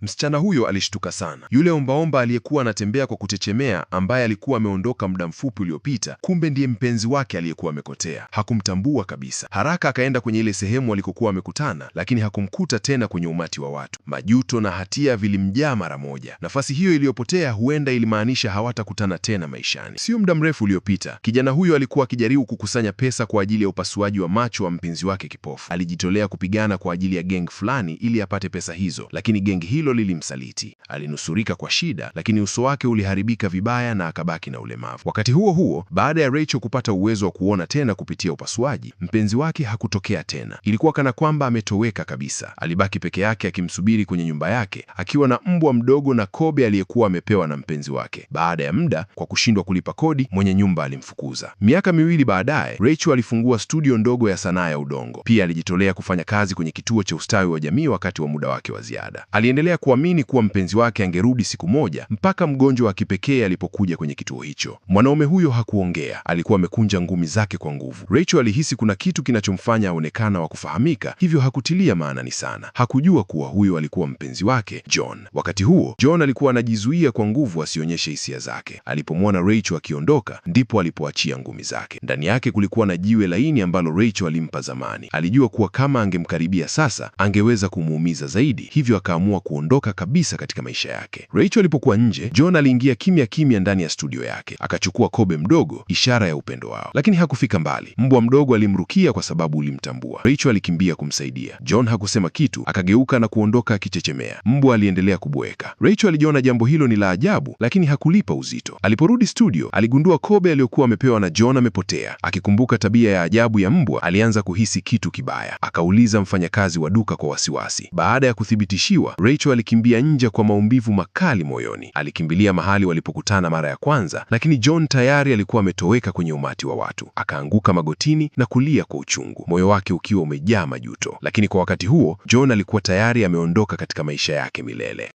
Msichana huyo alishtuka sana. Yule ombaomba aliyekuwa anatembea kwa kuchechemea, ambaye alikuwa ameondoka muda mfupi uliopita, kumbe ndiye mpenzi wake aliyekuwa amekotea. Hakumtambua kabisa. Haraka akaenda kwenye ile sehemu walikokuwa wamekutana, lakini hakumkuta tena kwenye umati wa watu. Majuto na hatia vilimjaa mara moja. Nafasi hiyo iliyopotea huenda ilimaanisha hawatakutana tena maishani. Sio muda mrefu uliopita, kijana huyo alikuwa akijaribu kukusanya pesa kwa ajili ya upasuaji wa macho wa mpenzi wake kipofu. Alijitolea kupigana kwa ajili ya geng fulani ili apate pesa hizo, lakini geng hilo lilimsaliti. Alinusurika kwa shida, lakini uso wake uliharibika vibaya na akabaki na ulemavu. Wakati huo huo, baada ya Rachel kupata uwezo wa kuona tena kupitia upasuaji, mpenzi wake hakutokea tena. Ilikuwa kana kwamba ametoweka kabisa. Alibaki peke yake akimsubiri kwenye nyumba yake akiwa na mbwa mdogo na kobe aliyekuwa amepewa na mpenzi wake. Baada ya muda, kwa kushindwa kulipa kodi, mwenye nyumba alimfukuza. Miaka 2 baadaye, Rachel alifungua studio ndogo ya sanaa ya udongo. Pia alijitolea kufanya kazi kwenye kituo cha ustawi wa jamii wakati wa muda wake wa ziada. Aliendelea kuamini kuwa mpenzi wake angerudi siku moja, mpaka mgonjwa wa kipekee alipokuja kwenye kituo hicho. Mwanaume huyo hakuongea, alikuwa amekunja ngumi zake kwa nguvu. Rachel alihisi kuna kitu kinachomfanya aonekana wa kufahamika, hivyo hakutilia maanani sana. Hakujua kuwa huyo alikuwa mpenzi wake John. Wakati huo, John alikuwa anajizuia kwa nguvu asionyeshe hisia zake. Alipomwona Rachel akiondoka, ndipo alipoachia ngumi zake. Ndani yake kulikuwa na jiwe laini ambalo Rachel alimpa zamani. Alijua kuwa kama angemkaribia sasa, angeweza kumuumiza zaidi, hivyo akaamua kuondoka kabisa katika maisha yake. Rachel alipokuwa nje, John aliingia kimya kimya ndani ya studio yake, akachukua kobe mdogo, ishara ya upendo wao. Lakini hakufika mbali. Mbwa mdogo alimrukia kwa sababu ulimtambua. Rachel alikimbia kumsaidia. John hakusema kitu, akageuka na kuondoka akichechemea. Mbwa aliendelea kubweka. Rachel alijiona jambo hilo ni la ajabu, lakini hakulipa uzito. Aliporudi studio, aligundua kobe aliyokuwa amepewa na John amepotea. Akikumbuka tabia ya ajabu ya mbwa, alianza kuhisi kitu kibaya. Akauliza mfanyakazi wa duka kwa wasiwasi. Baada ya kuthibitishiwa, Rachel alikimbia nje kwa maumivu makali moyoni. Alikimbilia mahali walipokutana mara ya kwanza, lakini John tayari alikuwa ametoweka kwenye umati wa watu. Akaanguka magotini na kulia kwa uchungu, moyo wake ukiwa umejaa majuto. Lakini kwa wakati huo, John alikuwa tayari ameondoka katika maisha yake milele.